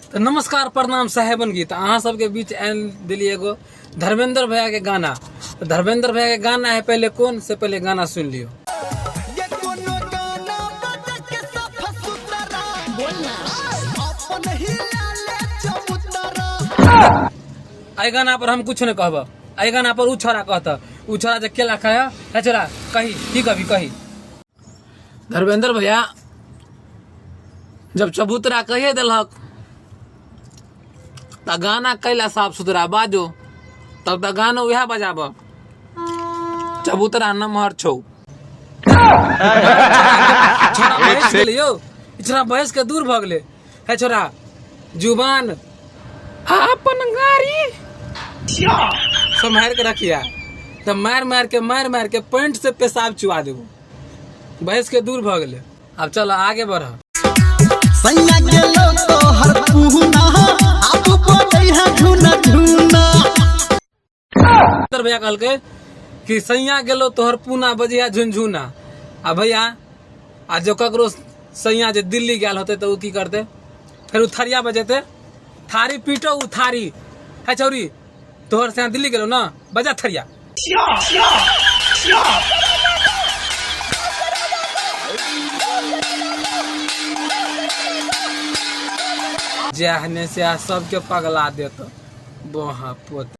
तऽ नमस्कार प्रणाम साहेबन गीत अहाँ सबके बीच आयल दिली एगो धर्मेंद्र भैया के गाना। तऽ धर्मेंद्र भैया के गाना है पहले कौन से पहले गाना सुन लियो। ये कोनो गाना बजा के सफा सुथरा अपन हिला ले चबूतरा। एहि गाना पर हम कुछ नहीं कहब। एहि गाना पर उ छोरा कहता, उ छोरा जे केला खाया है छोरा कही की कभी कही। धर्मेंद्र भैया जब चबूतरा कहिए दिलक त गाना कैला साफ सुथरा बाजो, तब त गानो वएह बजाब चबूतरा नमहर छौ। छोरा बहस गेलै यौ, ई छोरा बहस के दूर भऽ गेलै। हे छोरा जुबान अपन गाड़ी सम्हारि के रखिया त मारि मारि के मारि मारि के पैंट से पेशाब चुआ देबो। बहस के दूर भऽ गेलै। अब चलो आगे बढ़। सैया गेलो तोहर पूना आबू बोलै है झूना झूना। तर भैया कहलकै कि सैया गेलो तोहर पूना बजिया झुनझुना। आ भैया आ जो ककरो सैया जे दिल्ली गेल होते तऽ ओ की करते, फेर ओ थरिया बजेते, थारी पीटो उ थारी। है छौरी तोहर सैया दिल्ली गेलो ना, बजा थरिया। जहने से सबके पगला देत बोहा पोत।